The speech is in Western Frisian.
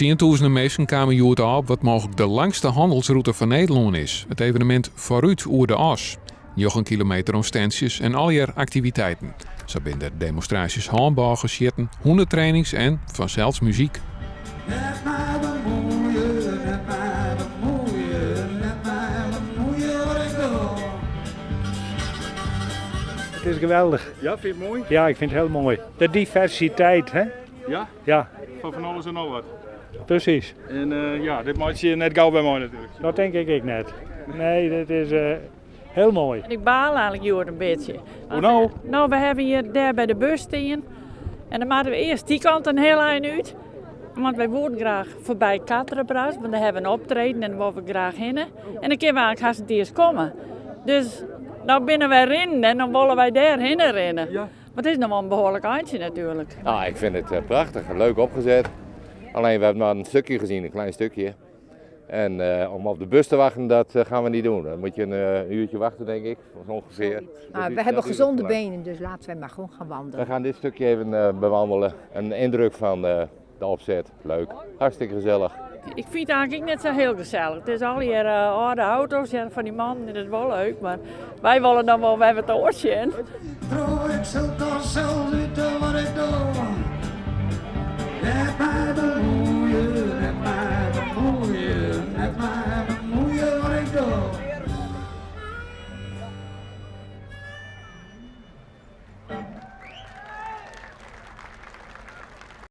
Tsientûzenen minsken kamen hjoed ôf op wat mooglik de langste hannelsrûte fan Nederlân is, it evenemint Foarút oer de As. Njoggen kilometer oan stentsjes en allegear aktiviteiten. Sa binne der demonstraasjes hânbôgesjitten, hûnetrainings en fansels muzyk. It is geweldich. Ja, fyn je it moai? Ja, ik fyn it hiel moai. De diversiteit, hè? Ja? Ja. Fan fan alles en noch wat. Presys. En ja, dit meitsje je net gau wer mei natuerlik. Dat tink ik ek net. Nee, dit is hiel moai. Ik baal eigenlik hjoed in bytsje. Hoe no? No, we hawwe hjir dêr by de bus stean. En dan moatte we earst dy kant in hiel ein út. Want wy woenen graach foarby Quatrebras, want dêr hawwe we in optreden en dêr wolle we graach hinne. En dan kinne we eigenlik hast net iens komme. Dus no binne wy rinnen en dan wolle wy dêr hinne rinne. Ja. Want it is noch wol in behoarlik eintsje natuerlik. Nou, ik vind het prachtig, leuk opgezet. Alleen we hebben maar een stukje gezien, een klein stukje. En om op de bus te wachten, dat gaan we niet doen. Dan moet je een uurtje wachten, denk ik, ongeveer. Nou, we hebben gezonde benen, dus laten wij maar gewoon gaan wandelen. We gaan dit stukje even bewandelen. Een indruk van de opzet. Leuk, hartstikke gezellig. Ik fyn it eigenlik net sa hiel gesellich. It is allegear âlde auto's en fan dy mannen is it wol leuk, mar wy wolle dan wol wer wat oars sjen.